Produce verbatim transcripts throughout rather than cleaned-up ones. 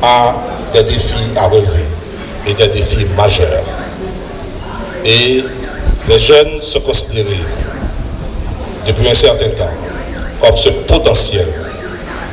a des défis à relever et des défis majeurs. Et les jeunes sont considérés depuis un certain temps comme ce potentiel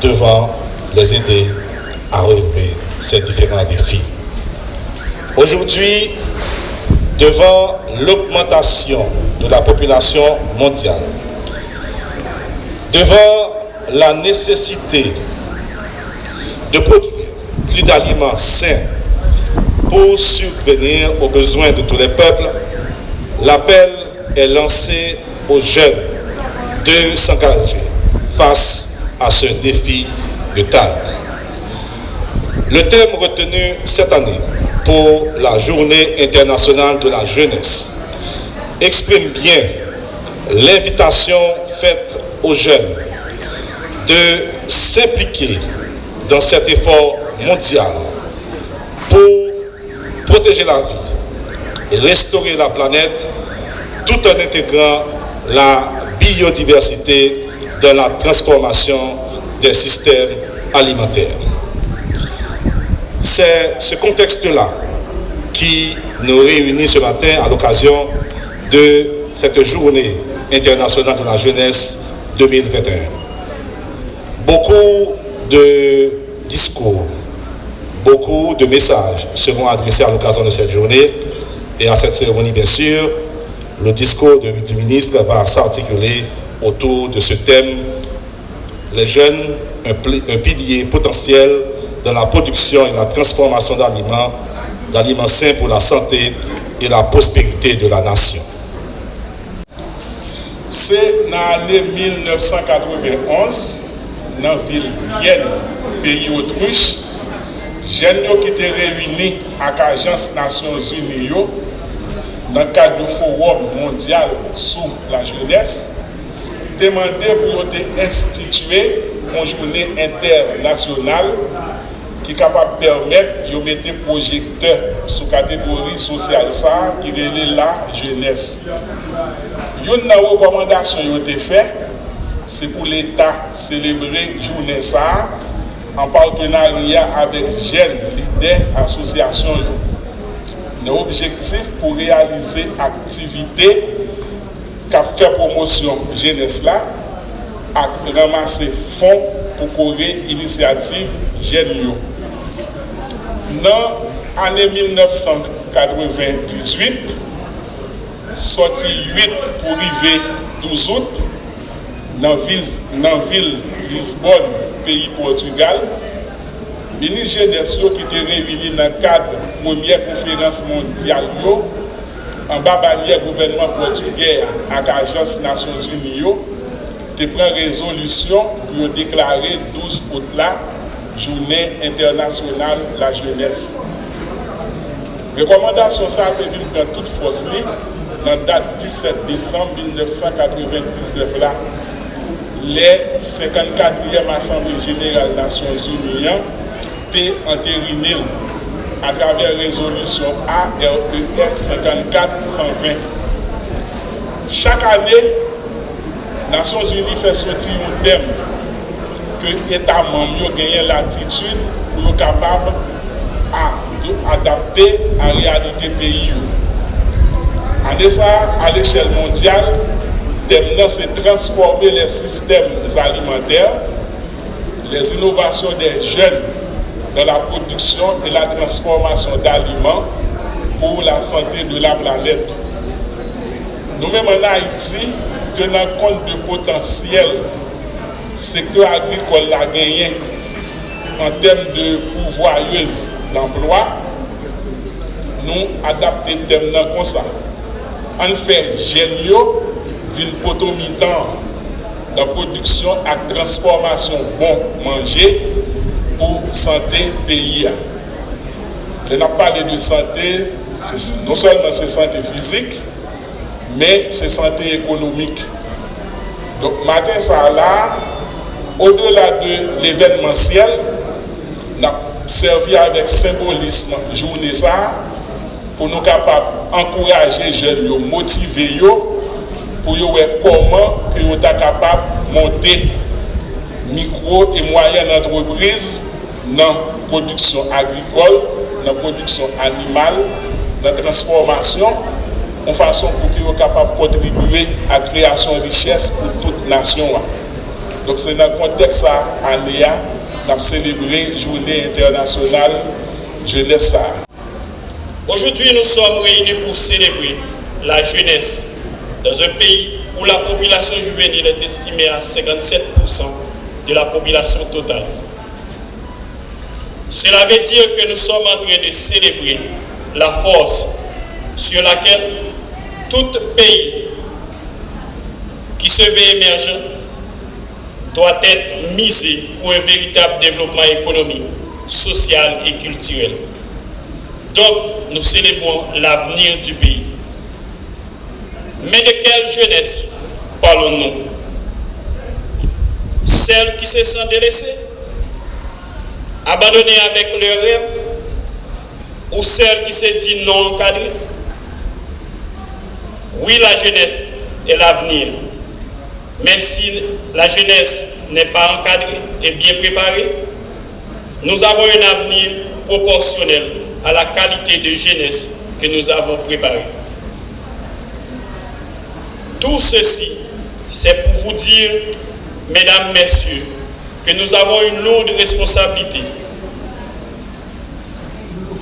devant les aider à relever ces différents défis. Aujourd'hui, devant l'augmentation de la population mondiale, devant la nécessité de produire plus d'aliments sains pour subvenir aux besoins de tous les peuples, l'appel est lancé aux jeunes de s'engager face à ce défi de taille. Le thème retenu cette année pour la Journée internationale de la jeunesse exprime bien l'invitation faite aux jeunes de s'impliquer dans cet effort mondial pour protéger la vie et restaurer la planète tout en intégrant la biodiversité dans la transformation des systèmes alimentaires. C'est ce contexte-là qui nous réunit ce matin à l'occasion de cette journée internationale de la jeunesse deux mille vingt et un. Beaucoup de discours, beaucoup de messages seront adressés à l'occasion de cette journée et à cette cérémonie, bien sûr. Le discours de- du ministre va s'articuler autour de ce thème, les jeunes, un pli- un pilier potentiel dans la production et la transformation d'aliments, d'aliments sains pour la santé et la prospérité de la nation. Se nan ane mil nèf san katrevenn onz, nan vil Vyèn, peyi Otrich, jèn yo ki te reyini ak ajans Nasyonzini yo nan kad yon fowòm mondyal sou lajenès te mande pou yo te enstitye yon jounen entènasyonal ki kapab pèmèt yo mete pwojektè sou kategori sosyal sa a ki rele lajenès. Youn nan rekòmandasyon yo te fè, se pou Leta selebre jounen sa a an patenarya avèk jèn lidè asosyasyon yo, nan objektif pou reyalize aktivite k ap fè pwomosyon jenès la ak ranmase fon pou kore inisyativ jèn yo. Nan ane mil nèf san katrevenndizwit, sòti uit pou rive douz out, nan vil, nan vil Lisbòn, peyi Pòtigal, minis jenès yo ki te reyini nan kad premyè konferans mondyal yo, anba banyè gouvènman pòtigè a ak ajans Nasyonzini yo, te pran rezolisyon pou yo deklare douz out la jounen entènasyonal lajenès. Rekòmandasyon sa a te vin pran tout fòs li nan dat disèt desanm mil nèf san katrevendiznèf la, lè senkannkatriyèm Asanble Jeneral Nasyonzini an te anterine l atravè rezolisyon A R E S senkannkat san ven. Chak ane, Nasyonzini fè soti yon tèm ke eta manm yo genyen latitid pou yo kapab a- adapte a reyalite peyi yo. Ane sa a, a lechèl mondyal, tèm nan se Transformer les systèmes alimentaires, les innovations des jeunes dans la production et la transformation d'aliments pour la santé de la planète. Nou menm ann Ayiti, tenan kont de potansyèl sektè agrikòl la genyen an tèm de pourvoyeuse d'emploi, nou adapte tèm nan konsa. Ann fè jèn yo vin poto mitan nan pwodiksyon ak transfòmasyon bon manje pou sante peyi a. Lè n ap pale de sante, se, non sèlman se sante fizik, men se sante ekonomik. Donk, maten sa a la, odela de levènmansyèl, n ap sèvi avèk senbolism jounen sa a pou nou kapab ankouraje jèn yo, motive yo, pou yo wè kòman ke yo ta kapab monte mikwo e mwayèn antrepriz nan pwodiksyon agrikòl, nan pwodiksyon animal, nan transfòmasyon, yon fason pou ke yo kapab kontribye a kreyasyon richès pou tout nasyon an. Donk, se nan kontèks sa, ane a, n ap selebre Jounen Entènasyonal Jenès sa a. Aujourd'hui, nous sommes réunis pour célébrer la jeunesse dans un pays où la population juvénile est estimée à cinquante-sept pour cent de la population totale. Cela veut dire que nous sommes en train de célébrer la force sur laquelle tout pays qui se veut émergent doit être misé pour un véritable développement économique, social et culturel. Donc, nous célébrons l'avenir du pays. Mais de quelle jeunesse parlons-nous? Celle qui se sent délaissée, abandonnée avec leurs rêves, ou celle qui se dit non encadrée? Oui, la jeunesse est l'avenir. Mais si la jeunesse n'est pas encadrée et bien préparée, nous avons un avenir proportionnel à la qualité de jeunesse que nous avons préparée. Tout ceci, c'est pour vous dire, mesdames, messieurs, que nous avons une lourde responsabilité.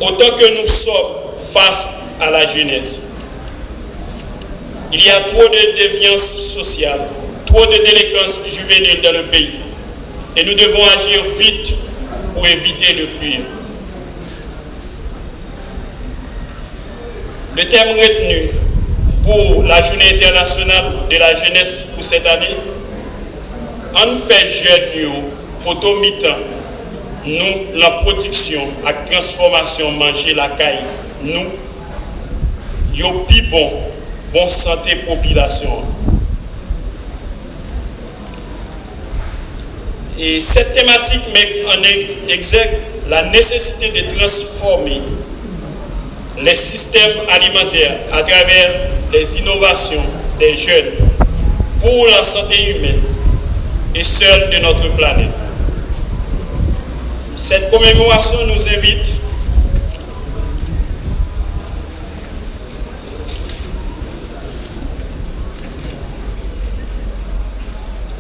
Autant que nous sommes face à la jeunesse, il y a trop de déviance sociale, trop de délinquance juvénile dans le pays. Et nous devons agir vite pour éviter le pire. Le thème retenu pour la Journée internationale de la jeunesse pour cette année, Ann fè jèn yo poto mitan nou nan pwodiksyon ak transfòmasyon manje lakay nou yo pi bon, bon sante popilasyon an. E cette thématique met en exergue la nécessité de transformer les systèmes alimentaires à travers les innovations des jeunes pour la santé humaine et celle de notre planète. Cette commémoration nous invite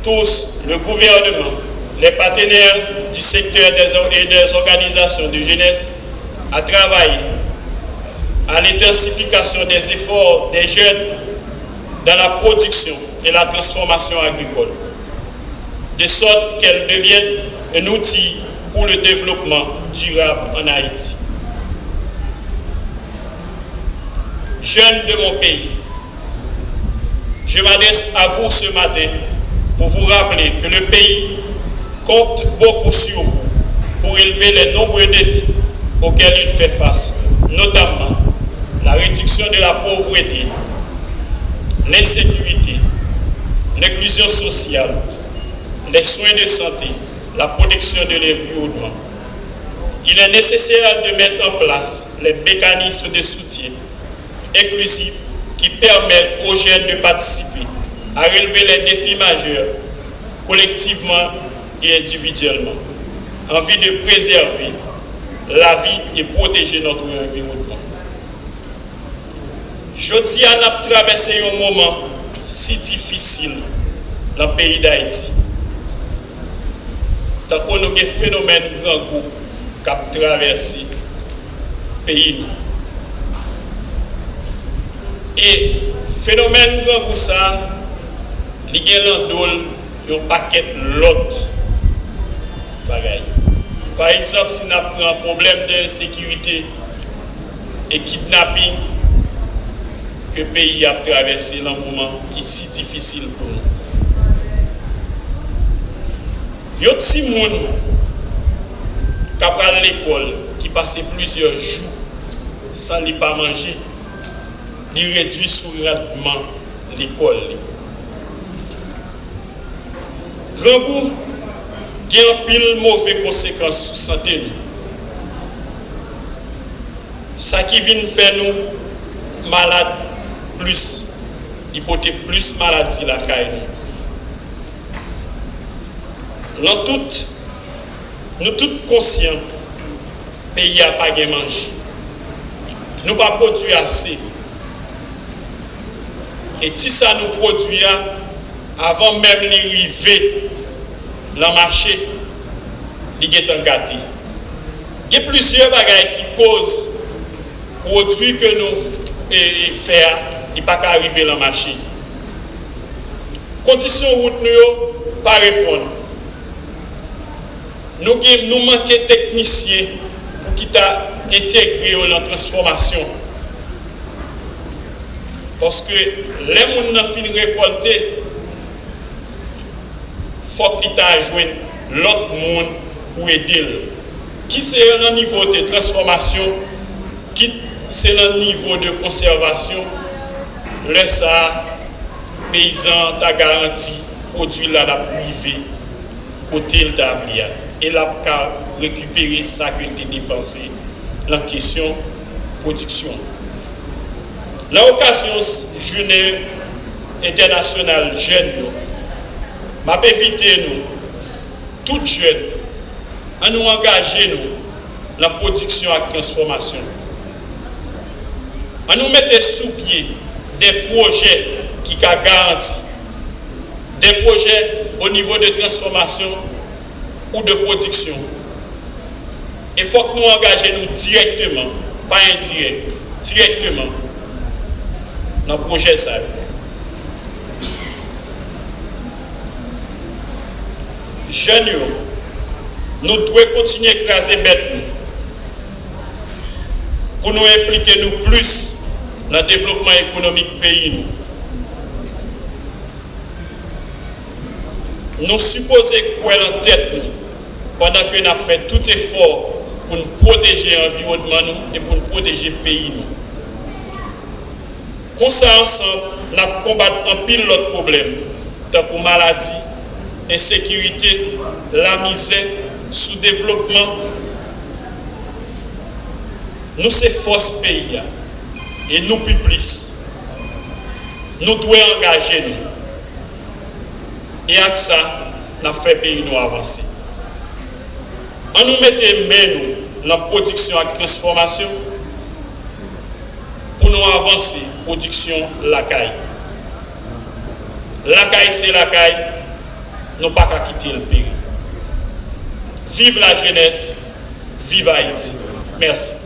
tous, le gouvernement, les partenaires du secteur des or- et des organisations de jeunesse, à travailler à l'intensification des efforts des jeunes dans la production et la transformation agricole, de sorte qu'elles deviennent un outil pour le développement durable en Haïti. Jeunes de mon pays, je m'adresse à vous ce matin pour vous rappeler que le pays compte beaucoup sur vous pour relever les nombreux défis auxquels il fait face, notamment la réduction de la pauvreté, l'insécurité, l'inclusion sociale, les soins de santé, la protection de l'environnement. Il est nécessaire de mettre en place les mécanismes de soutien inclusifs qui permettent aux jeunes de participer à relever les défis majeurs collectivement et individuellement, en vue de préserver la vie et protéger notre environnement. Jodi a, n ap travèse yon moman si difisil nan peyi Dayiti. Tankou nou gen fenomèn grangou k ap travèse peyi nou. E fenomèn grangou sa a, li gen lan do l yon pakèt lòt bagay. Pa egzanp, si n ap pran pwoblèm de ensekirite e kidnaping ke peyi a ap travèse lan moman ki si difisil pou nou. Yon timoun k ap al lekòl, ki pase plizyè jou san li pa manje, li redui sou randman lekòl li. Grangou gen anpil move konsekans sou sante nou. Sa ki vin fè nou malad plis, li pote plis maladi lakay nou. Lan tout, Nou tout konsyan, peyi a pa gen manje. Nou pa pwodui ase. E ti sa nou pwodui a, avan menm li rive nan mache, li gentan gate. Gen plizyè bagay ki koz pwodui ke nou, e, e, fè a, li pa ka rive nan mache. Kondisyon wout nou yo pa reponn. Nou gen, nou manke teknisyen pou ki ta entegre yo nan transfòmasyon. Paske lè moun nan fin rekòlte, fòk li ta jwenn lòt moun pou ede l. Kit se nan nivo de transfòmasyon, kit se nan nivo de konsèvasyon, lè sa a, peyizan an ta garanti pwodui la l ap rive kote l ta vle a. E l ap ka rekipere sa ke l te depanse nan kesyon pwodiksyon. Nan okazyon jounen entènasyonal jèn yo, m ap envite nou, tout jèn, ann nou angaje nou nan pwodiksyon ak transfòmasyon. Ann nou mete sou pye de pwojè ki ka garanti, de pwojè o nivo de transfòmasyon ou de pwodiksyon. E fòk nou angaje nou dirèkteman, pa endirèk, dirèkteman nan pwojè sa yo. Jèn yo, nou dwe kontinye kraze bèt nou pou nou enplike nou plis nan devlopman ekonomik peyi nou. Nou sipoze kwè nan tèt nou pandan ke n ap fè tout efò pou n pwoteje anviwònman nou e pou n pwoteje peyi nou. Konsa, ansanm, n ap konbat anpil lòt pwoblèm, tankou maladi, ensekirite, lamizè, soudevlopman. Nou se fòs peyi a, e nou pi plis. Nou dwe angaje nou. E ak sa, n ap fè peyi nou avanse. Ann nou mete men nou nan pwodiksyon ak transfòmasyon pou nou avanse pwodiksyon lakay. Lakay se lakay, nou pa ka kite l peri. Viv lajenès, viv Ayiti. Mèsi.